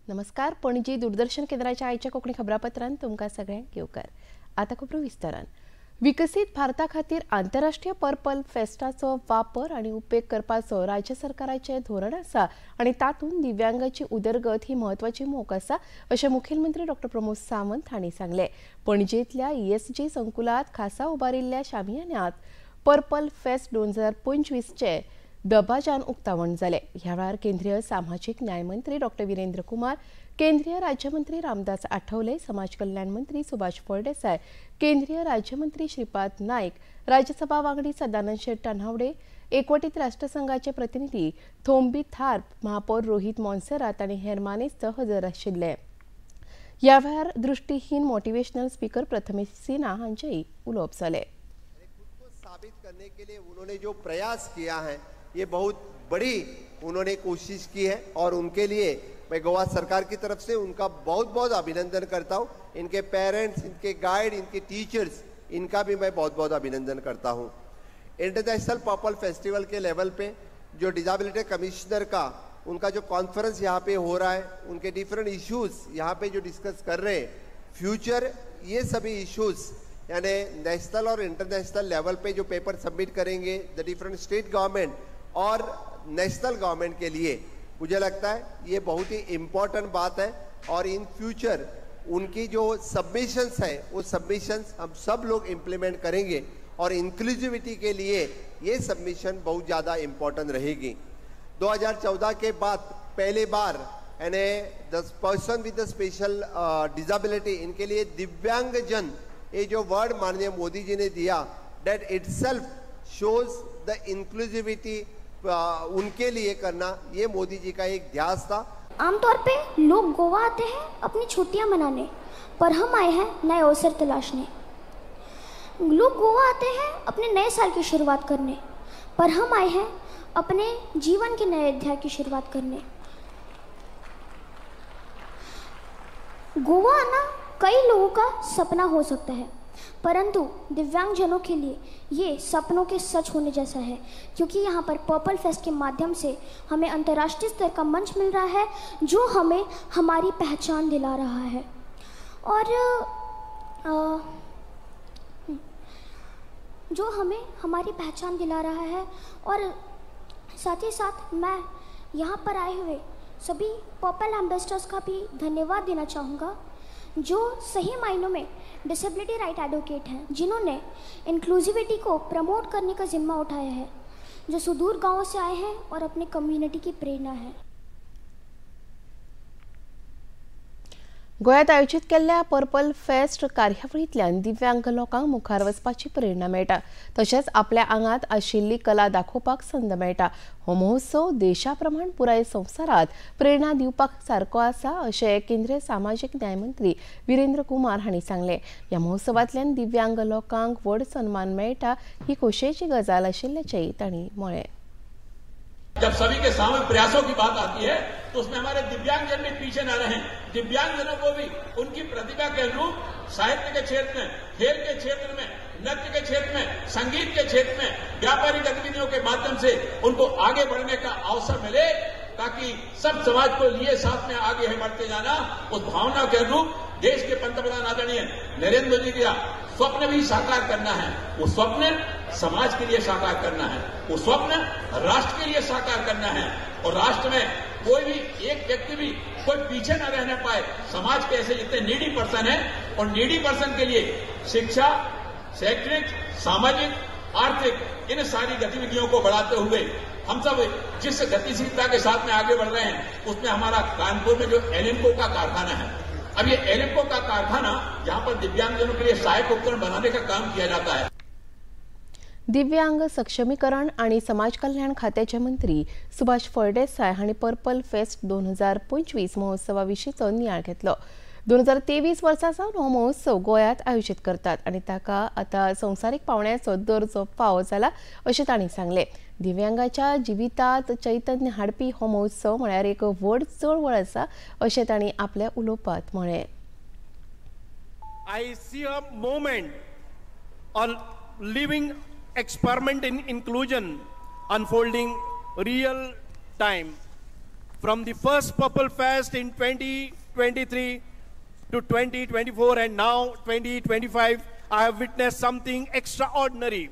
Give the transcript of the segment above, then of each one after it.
नमस्कार, पणजी दूरदर्शन केंद्राच्या आयच्या कोंकणी खबरापत्रांत तुमकां सगळ्यांक येवकार। आतां खबरो विस्तारान। विकसीत भारता खातीर आंतरराष्ट्रीय पर्पल फेस्टाचो वापर आनी उपेग करपाचो राज्य सरकाराचें धोरण आसा आनी तातूंत दिव्यांगाची उदरगत ही म्हत्वाची मोख आसा अशें मुखेलमंत्री डॉ प्रमोद सावंत हांणी सांगलें। पणजेंतल्या ईएसजी संकुलांत खासा उबारिल्ल्या शामियान्यांत पर्पल फेस्ट 2025चे दबाजान उक्तावण जालें। ह्या वेळार केंद्रीय सामाजीक न्याय मंत्री डॉ वीरेंद्र कुमार, केंद्रीय राज्यमंत्री रामदास आठवले, समाज कल्याण मंत्री सुभाष फळदेसाय, केंद्रीय राज्यमंत्री श्रीपाद नाईक, राज्यसभा वांगडी सदानंद शेट तानावडे, एकवटीत राष्ट्रसंघाचे प्रतिनिधी थोम्बी थार्प, महापौर रोहित मोन्सेरात आनी हेर मानेस्त हजर आशिल्ले। ह्या वेळार दृष्टीहीन मोटिवेशनल स्पीकर प्रथमेश सिन्हा हांचेय उलोवप जालें। साबित करने के लिए उन्होंने जो प्रयास किया है ये बहुत बड़ी उन्होंने कोशिश की है और उनके लिए मैं गोवा सरकार की तरफ से उनका बहुत बहुत अभिनंदन करता हूँ। इनके पेरेंट्स, इनके गाइड, इनके टीचर्स, इनका भी मैं बहुत बहुत अभिनंदन करता हूँ। International purple festival K level पे जो डिसेबिलिटी कमिश्नर का उनका जो कॉन्फ्रेंस यहाँ पे हो रहा है, उनके डिफरेंट इश्यूज़ यहाँ पे जो डिस्कस कर रहे हैं, फ्यूचर ये सभी इश्यूज़ यानी नेशनल और इंटरनेशनल लेवल पे जो पेपर सबमिट करेंगे the different state government और नेशनल गवर्नमेंट के लिए, मुझे लगता है ये बहुत ही इम्पोर्टेंट बात है। और इन फ्यूचर उनकी जो सबमिशंस है वो सबमिशंस हम सब लोग इम्प्लीमेंट करेंगे और इंक्लूसिविटी के लिए ये सबमिशन बहुत ज़्यादा इम्पोर्टेंट रहेगी। 2014 के बाद पहली बार यानी the person with the special disability, इनके लिए दिव्यांगजन ये जो वर्ड माननीय मोदी जी ने दिया, that itself shows the inclusivity उनके लिए करना ये मोदी जी का एक ध्यास था। आमतौर पे लोग गोवा आते हैं अपनी छुट्टियां मनाने, पर हम आए हैं नए अवसर तलाशने। लोग गोवा आते हैं अपने नए साल की शुरुआत करने, पर हम आए हैं अपने जीवन के नए अध्याय की शुरुआत करने। गोवा आना कई लोगों का सपना हो सकता है, परंतु दिव्यांगजनों के लिए ये सपनों के सच होने जैसा है, क्योंकि यहाँ पर पर्पल फेस्ट के माध्यम से हमें अंतर्राष्ट्रीय स्तर का मंच मिल रहा है जो हमें हमारी पहचान दिला रहा है और जो हमें हमारी पहचान दिला रहा है। और साथ ही साथ मैं यहाँ पर आए हुए सभी पर्पल एम्बेसडर्स का भी धन्यवाद देना चाहूँगा, जो सही मायनों में डिसेबिलिटी राइट एडवोकेट हैं, जिन्होंने इंक्लूसिविटी को प्रमोट करने का जिम्मा उठाया है, जो सुदूर गांवों से आए हैं और अपने कम्युनिटी की प्रेरणा है। गोंयांत आयोजीत केल्ल्या पर्पल फेस्ट कार्यावळींतल्यान दिव्यांग लोकांक मुखार वचपाची प्रेरणा मेळटा, तशेंच आपल्या आंगांत आशिल्ली कला दाखोवपाक संद मेळटा। हो महोत्सव देशा प्रमाण पुराय संवसारांत प्रेरणा दिवपाक सारको आसा अशें केंद्रीय सामाजीक न्याय मंत्री वीरेंद्र कुमार हांणी सांगलें। ह्या महोत्सवांतल्यान दिव्यांग लोकांक व्हड सन्मान मेळटा ही खोशयेची गजाल आशिल्ल्याचेंय तांणी म्हळें। जब सभी के सामूहिक प्रयासों की बात आती है तो उसमें हमारे दिव्यांगजन भी पीछे न रहें। दिव्यांगजनों को भी उनकी प्रतिभा के अनुरूप साहित्य के क्षेत्र में, खेल के क्षेत्र में, नृत्य के क्षेत्र में, संगीत के क्षेत्र में, व्यापारिक गतिविधियों के माध्यम से उनको आगे बढ़ने का अवसर मिले, ताकि सब समाज को लिए साथ में आगे बढ़ते जाना, उस भावना के अनुरूप देश के पंतप्रधान आदरणीय नरेंद्र मोदी जी का स्वप्न भी साकार करना है। वो स्वप्न समाज के लिए साकार करना है, वो स्वप्न राष्ट्र के लिए साकार करना है और राष्ट्र में कोई भी एक व्यक्ति भी कोई पीछे न रहने पाए। समाज के ऐसे जितने नीडी पर्सन हैं, और नीडी पर्सन के लिए शिक्षा, शैक्षणिक, सामाजिक, आर्थिक, इन सारी गतिविधियों को बढ़ाते हुए हम सब जिस गतिशीलता के साथ में आगे बढ़ रहे हैं, उसमें हमारा कानपुर में जो एलिम्को का कारखाना है, अब ये एलिम्को का कारखाना जहां पर दिव्यांगजनों के लिए सहायक उपकरण बनाने का काम किया जाता है। दिव्यांग सक्षमीकरण आणि समाज कल्याण खात्याचे मंत्री सुभाष फळदेसाय हांणी पर्पल फेस्ट 2025 महोत्सवा विशींचो नियाळ घेतलो। 2023 वर्सा सावन हो महोत्सव गोंयांत आयोजीत करतात आनी ताका आतां संवसारीक पावंड्याचो दर्जो फावो जाला अशें तांणी सांगलें। दिव्यांगाच्या जिवितांत चैतन्य हाडपी हो महोत्सव म्हळ्यार एक व्हड चळवळ आसा अशें तांणी आपल्या उलोवपांत म्हळें। I see a movement on living experiment in inclusion unfolding real time. From the first Purple Fest in 2023 to 2024 and now 2025, I have witnessed something extraordinary.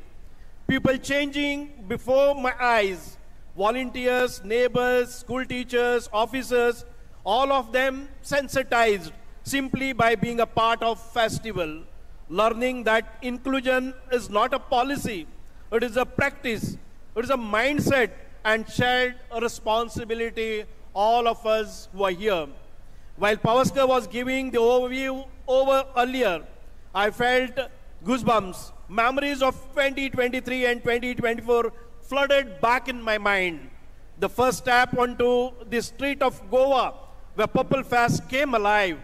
People changing before my eyes. Volunteers, neighbors, school teachers, officers, all of them sensitized simply by being a part of festival. Learning that inclusion is not a policy, it is a practice, it is a mindset and shared responsibility, all of us who are here. While Pavaskar was giving the overview over earlier, I felt goosebumps. Memories of 2023 and 2024 flooded back in my mind. The first step onto the street of Goa, where Purple Fest came alive.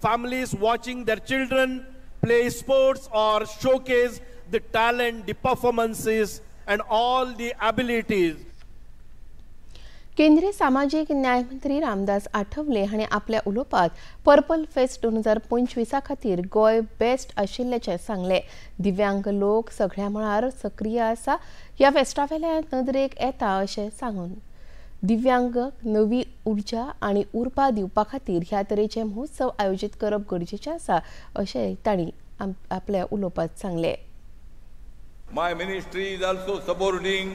Families watching their children play sports or showcase the talent, the performances, and all the abilities. केंद्रीय सामाजिक न्याय मंत्री रामदास आठवले हांणी आपल्या उलोवपात purple fest 2025 खातीर Goa best आशिल्ल्याचें सांगलें. दिव्यांग लोक सगळ्या मळार सक्रीय आसा, ह्या फेस्टा वेल्यान नदरेक येता अशें सांगून दिव्यांग नवी उर्जा आनी उर्बा दिवपा खातीर ह्या तरेचे महोत्सव आयोजीत करप गरजेचें आसा अशें तांणी आपल्या उलोवपात सांगलें. My ministry is also supporting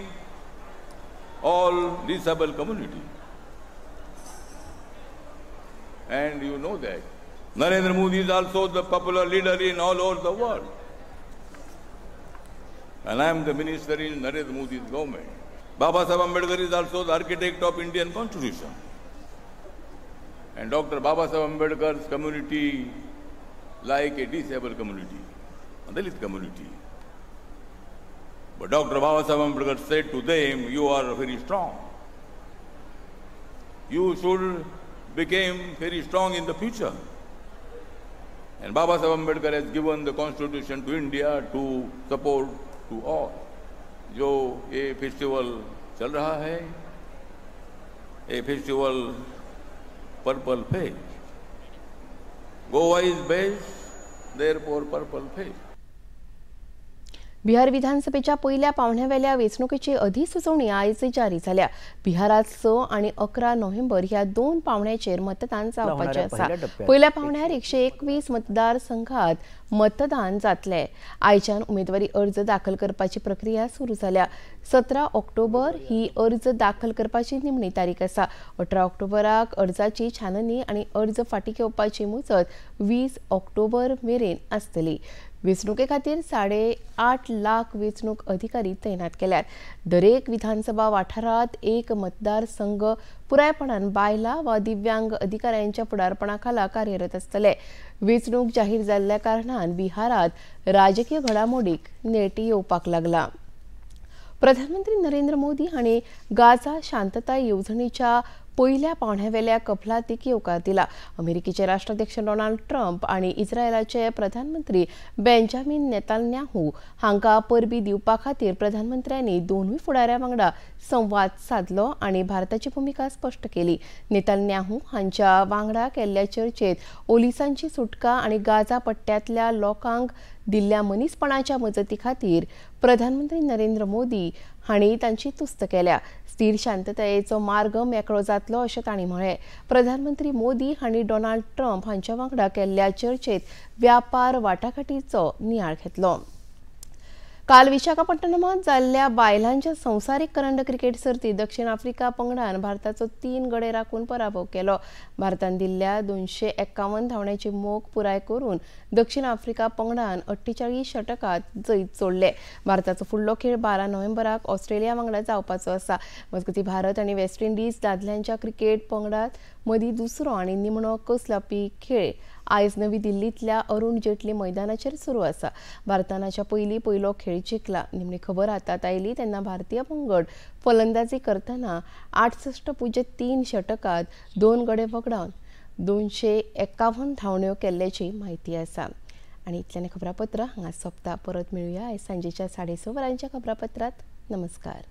all disabled community. And you know that. Narendra Modi is also the popular leader in all over the world. And I am the minister in Narendra Modi's government. Baba Saheb Ambedkar is also the architect of Indian Constitution. And Dr. Baba Saheb Ambedkar's community like a disabled community, a Dalit community. But Dr. Baba Saheb Ambedkar said to them, you are very strong. You should become very strong in the future. And Baba Saheb Ambedkar has given the constitution to India to support to all. जो ये festival चल रहा है, ये festival purple fest. Goa is best, therefore purple fest. Bihar विधानसभेच्या पयल्या पावण्यावेल्या वेंचणुकेची अधिसुचोवणी आयज जारी जाल्या. बिहारात 6 आणि 11 नोव्हेंबर ह्या 2 पावण्याचेर मतदान जावपाचें आसा. पयल्या पावण्यार 121 मतदारसंघात मतदान जातलें. आयच्यान उमेदवारी अर्ज दाखल करपाची प्रक्रिया सुरू जाल्या. 17 ऑक्टोबर ही अर्ज दाखल करपाची निमणी तारीख आसा. 18 ऑक्टोबराक अर्जाची छाननी आनी अर्ज फाटीं घेवपाची मुजत 20 ऑक्टोबर मेरेन आसतली. वेंचणुके खातीर 8.5 लाख वेंचणूक अधिकारी तैनात केल्यात. दरेक विधानसभा वाठारांत एक मतदारसंघ पुरायपणान बायलां वा दिव्यांग अधिकाऱ्यांच्या फुडारपणा खाला कार्यरत आसतले. वेंचणूक जाहीर जाल्ल्या कारणान बिहारांत राजकीय घडामोडीक नेट येवपाक लागला. प्रधानमंत्री नरेंद्र मोदी हांणी गाझा शांतताय येवजणेच्या पयल्या पावण्यावेल्या कबलातीक येवकार दिला. अमेरिकेचे राष्ट्राध्यक्ष डोनाल्ड ट्रम्प आनी इस्रायलाचे प्रधानमंत्री बेंजामिन नेतान्याहू हांकां परबी दिवपा खातीर प्रधानमंत्र्यांनी दोनूय फुडाऱ्यां वांगडा संवाद सादलो आनी भारताची भुमिका स्पश्ट केली. नेतान्याहू हांच्या वांगडा केल्ल्या चर्चेत ओलिसांची सुटका आनी गाझा पट्ट्यांतल्या लोकांक दिल्ल्या मनीसपणाच्या मजती खातीर प्रधानमंत्री नरेंद्र मोदी हांणी तांची तुस्त केल्या. स्थिर शांततायेचो मार्ग मेकळो जातलो अशें तांणी म्हळें. प्रधानमंत्री मोदी हांणी डोनाल्ड ट्रम्प हांच्या वांगडा केल्ल्या चर्चेत व्यापार वाटाघाटीचो नियाळ घेतलो. काल विशाखापट्टणमात जाल्ल्या बायलांच्या संवसारीक करंड क्रिकेट सर्तीत दक्षिण आफ्रिका पंगडान भारताचो 3 गडे राखून पराभव केलो. भारतान दिल्ल्या 251 धांवड्यांची मोख पुराय करून दक्षिण आफ्रिका पंगडान 48 षटकात जैत जोडले. भारताचो फुडलो खेळ 12 नोव्हेंबराक ऑस्ट्रेलिया वांगडा जावपाचो आसा. मजगतीं भारत आनी वेस्ट इंडिज दादल्यांच्या क्रिकेट पंगडात मदीं दुसरो आनी निमणो कस लावपी खेळ आयज नवी दिल्लींतल्या अरुण जेटली मैदानाचेर सुरू आसा. भारतान हाच्या पयलीं पयलो खेळ जिखला. निमणी खबर हातांत आयली तेन्ना भारतीय पंगड फलंदाजी करतना 68.3 षटकात 2 गडे वगडावन 251 धांवड्यो केल्ल्याची म्हायती आसा. आनी इतल्यान खबरापत्र हांगा सोंपता. परत मेळुया आयज सांजेच्या 6:30 वरांच्या खबरापत्रांत. नमस्कार.